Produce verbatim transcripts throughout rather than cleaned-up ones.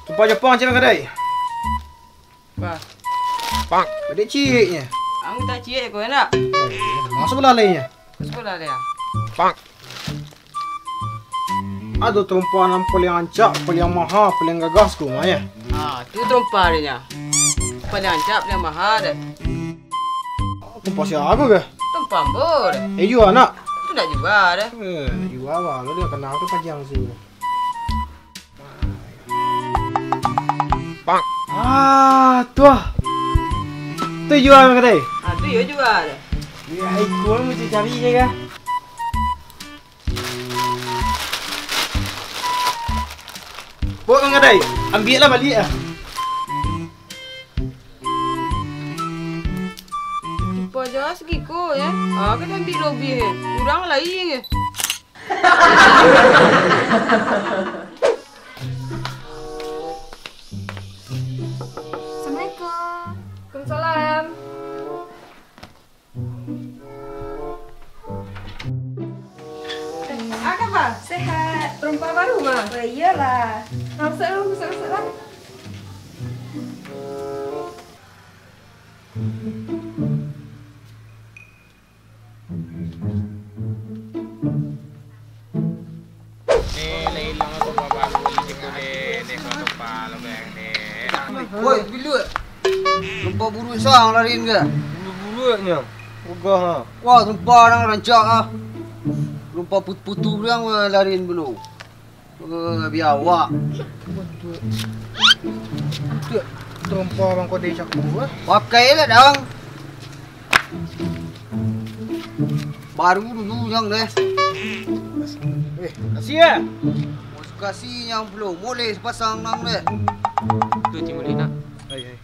Tumpang Japang cik Bang Kadai. Bah. Bang. Baliak cieknyo. Ang tak ciek ko nak. Masuk lah lainnya. Masuk lah dia. Bang. Ado tarompa nan paliang rancak, paliang maha, paliang gagah siko mah, yo. Ha, tu tarompa dia nyo. Paliang rancak, paliang maha deh. Tarompa sia ko kah? Tarompa ambo deh. Eh, jua nak? Tu nak jua deh. Eh, jua bah, lo dia kanal tu panjang su. Bang. Ah, tu ah. Tu jua Bang Kadai. Ha, tu yo jua deh. Ya, ikut mesti cari je kah? Baok Bang Kadai, ambiak lah baliak lah. Rupo jo sagiko, yo. Ah, kan ambiak lobiah, eh. Urang lain, eh. Assalamualaikum. Waalaikumsalam. Eh, ah, kaba? Sehat. Tarompa baru, Ma? Oh, iyolah. Nah, masuak dulu, masuak, masuak lah. Ni, lah ilang tarompa baru di siko ni, ni tarompa lo, Bang, ni. Woi, Biluak. Tarompa buruak sa ang larian ko? Buruak-buruaknyo. Gagah, ha. Wah, tarompa nan rancak, ah. Tarompa put-, putu urang, ah, larian buruak. Eh, biawak. Untuak tarompa Bang Kadai cako, ah. Pakai lah, dang. Baru dulu yang deh. Eh, kasih ya. Mau kasih yang belum. Boleh sepasang nang deh. Tu timun nak. Hai, hai.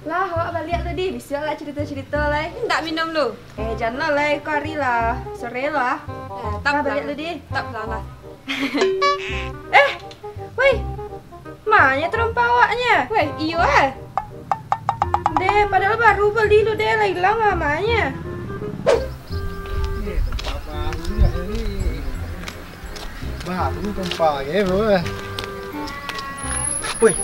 Lah, awak baliak lu, Di. Bisuak lah carito-carito lai. Indak minum lu. Eh, jan lah lai, ko ari lah sore lah. Eh, lah, baliak lu, Di. Tap lah, lah. Eh, woi. Manyo tarompa awaknyo? Weh, iyo ah. Deh, padahal baru bali lu, deh, lah ilang ah, manyo. Baru tarompa lagi, bro. Woi.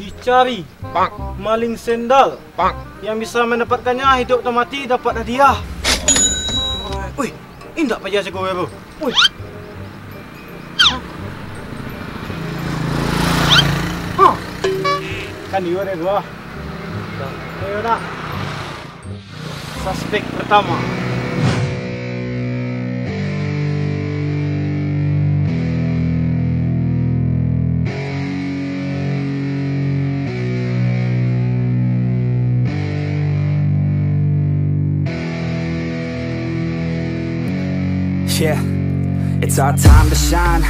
Dicari, Bang, maling sendal, Bang, yang bisa mendapatkannya hidup atau mati dapat hadiah. Woi, indak paja siko, bro. Woi. Hah? Kan iyo deh, bro. Ayo dah. Suspek pertama. Yeah, it's our time to shine.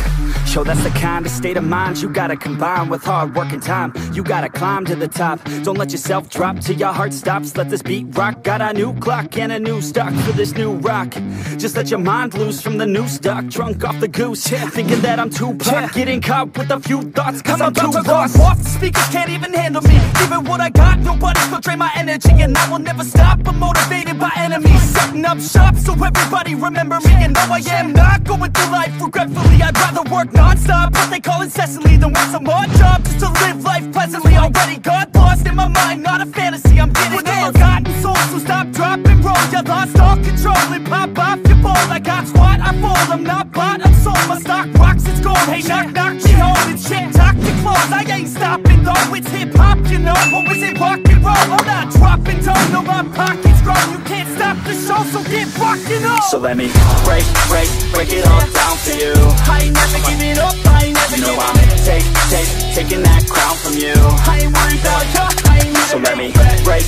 Yo, that's the kind of state of mind you gotta combine with hard work and time. You gotta climb to the top. Don't let yourself drop till your heart stops. Let this beat rock. Got a new clock and a new stock for this new rock. Just let your mind loose from the new stock. Drunk off the goose, yeah. Thinking that I'm Tupac. Yeah. Getting caught with a few thoughts, cause I'm, I'm about too to go lost. Off. The speakers can't even handle me. Giving what I got, nobody's gonna drain my energy. And I will never stop, I'm motivated by enemies. Setting up shop so everybody remember me. And though I am not going through life regretfully, I'd rather work non-stop, what they call incessantly, than work some odd job just to live life pleasantly. Already got lost in my mind, not a fantasy, I'm getting it. Forgotten souls who stop, drop, and roll. You lost all control and pop off your ball. I got squat, I fall, I'm not bought, I'm sold. My stock rocks, it's gold. Hey, knock, knock, behold, it's shit, talk your clothes. I ain't stopping though, it's hip hop, you know. Or is it rock and roll? I'm not dropping, don't know my pockets grow. You can't stop the show, so get rocking on. So let me break, break, break it all down for you. I ain't never giving up, I ain't never, you know, giving I'm up. Take, take, taking that crown from you. I ain't worried about you, I ain't never. So let me break.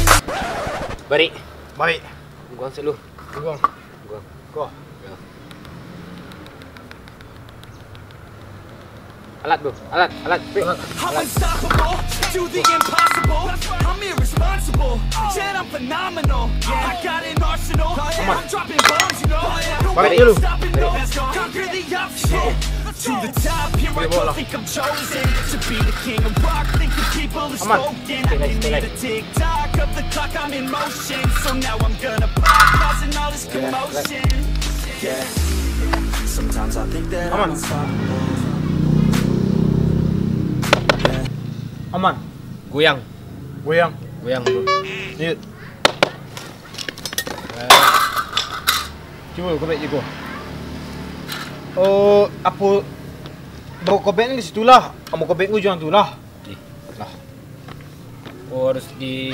Barik. Barik. Guang selu. Guang. Guang. Ko. Yo. Alat, bro. Alat, alat. Wait. Alat. I'm unstoppable, do the impossible. I'm irresponsible, yet I'm phenomenal. I got an arsenal, I'm dropping bombs, you know. Balik dulu. Stopping, no. Conquer the obstacle. To the top, here I go, think I'm chosen to be the king of rock. Think you keep Aman. Stay live, stay live. Aman. Aman. Goyang. Goyang. Goyang, bro. Iya. Cubo kobek iko. Oh, apo? Bawa kobek ni di situ lah. Ambo kobek ujuang tu lah. Ih. Lah. Oh, harus di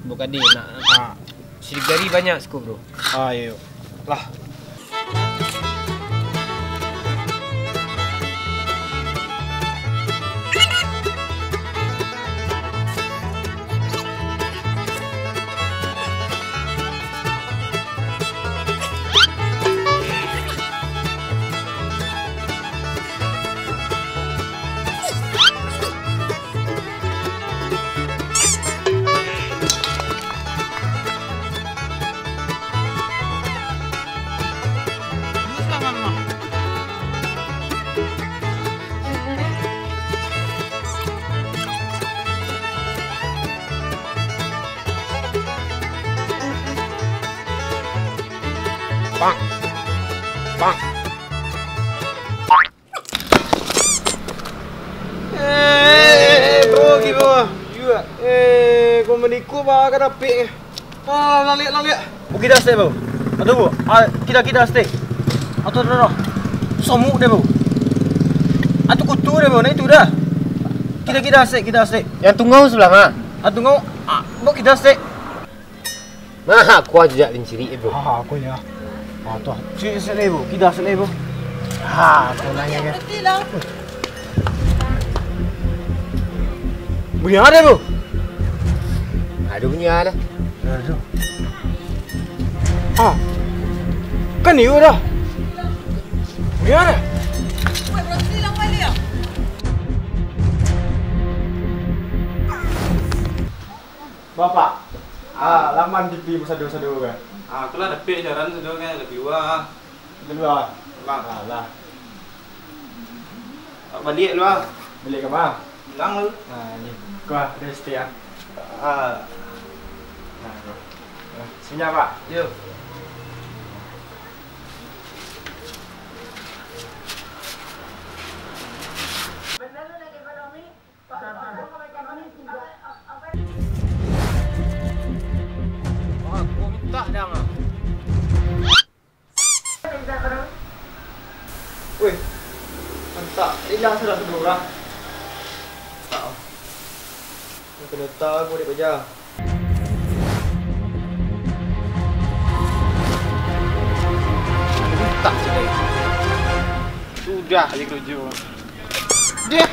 buka di nak. Ah. Sidik jari banyak siko, bro. Ah, iyo. Lah. Pak. Pak. Eh, eh, eh, bro, gimana? Juga. Eh, kau meniku, Pak, ka dapik. Ah, laliak, laliak. Bukida stek, bro. Aduh, bro. Ah, kida-kida stek. Aduh, aduh, aduh. Somuk deh, bro. Atu kutu deh, bro. Nah, itu dah. Kida-kida stek, kida stek. Yang tungau sebelah mana? Ah, tungau. Ah, bro, kida stek. Nah, kuah jejak linciri, bro. Ah, aku ya. Ah, tuh. Sini, sini, bro. Kida stek, bro. Ah, aku nanya ya. Bunyi ada, bro. Ada bunyi ada. Aduh. Ah. Kan iyo dah. Biar. Bapak, ah, laman T V basado-sado kan? Ah, aku lah dapik siaran sado kan, lah kalua. Kalua? Lah. Ah, lah. Baliak lu ah. Baliak ka ma? Pulang lu. Nah, ni. Kuah, ada setia. Ah. Nah, ni. Nah, sini, Pak. Yo. Wah, gua minta dah, Mak. Weh, mantap. Ilang sudah sadonyo. Mantap. Kena tahu dek paja. Mantap sudah. Sudah aja kerja. Deh.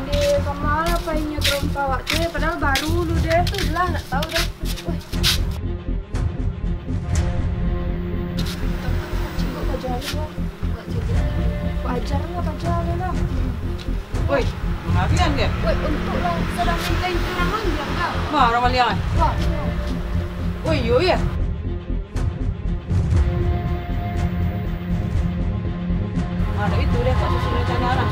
Deh, kama lah painyo terompa awak tu, padahal baru lu deh. Tu lah, nak tahu dah. Weh. Cingok paja lu lah. Wajar lah paja lu lah. Woi, mangarian kan? Woi, untuak lah sadang minta itu orang maliang kah? Mah, orang maliang kan? Wah, iya. Woi, iyo ya. Ah, dah itu deh, Pak Susi rencana lah.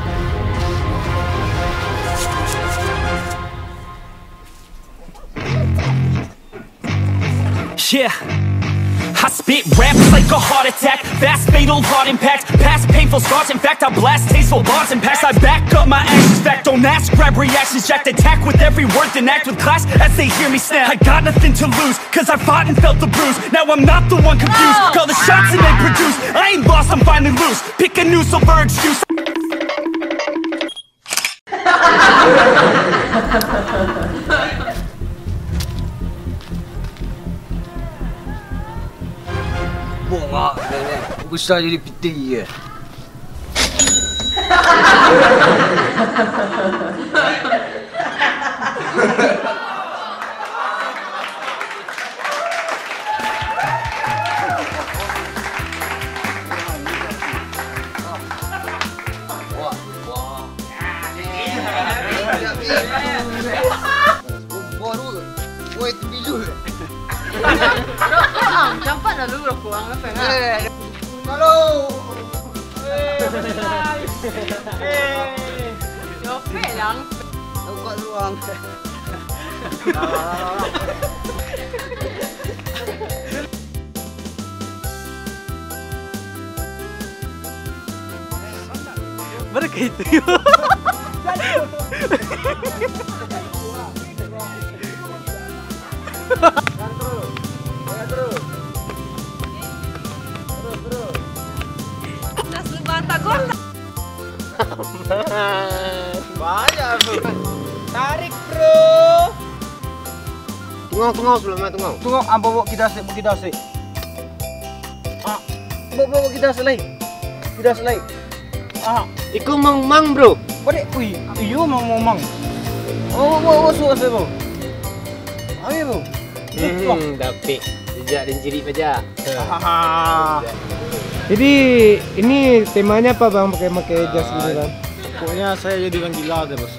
Yeah. I spit raps like a heart attack. Fast, fatal, hard impact. Past painful scars. In fact, I blast tasteful bars and packs. I back up my actions. Fact, don't ask, grab reactions. Jacked, attack with every word, then act with class as they hear me snap. I got nothing to lose, cause I fought and felt the bruise. Now I'm not the one confused. Call the shots and they produce. I ain't lost, I'm finally loose. Pick a new silver excuse. Bongak, nenek. Besar jadi pitih, ya. Campak lah lu rokok ang, apa enggak? Eh, halo. Eh, apa enggak? Eh, siapa yang? Rokok ruang. Mereka itu. Nas lubang tagon. Banyak, bro. Tarik, bro. Tungau, tungau, sebelum main tungau. Tungau, ah, bawa kidas, bawa kidas, eh. Ah, bawa, bawa kidas, lai. Kidas, lai. Ah. Iko mang-mang, bro. Balik, ui, iyo, mang-mang. Oh, bawa, bawa, suah, suah, bro. Ayo, bro. Hmm, dapik. Jejak dan ciri paja. Hahaha. Jadi, ini temanya apa, Bang, pakai-pakai jas gini, Bang? Pokoknya saya jadi orang gila terus.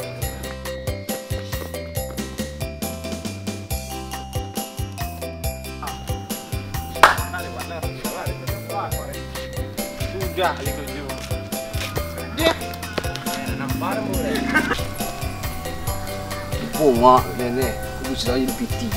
Sudah, gitu, Ju. Dia. Bongak, nenek. Kudu selain piti.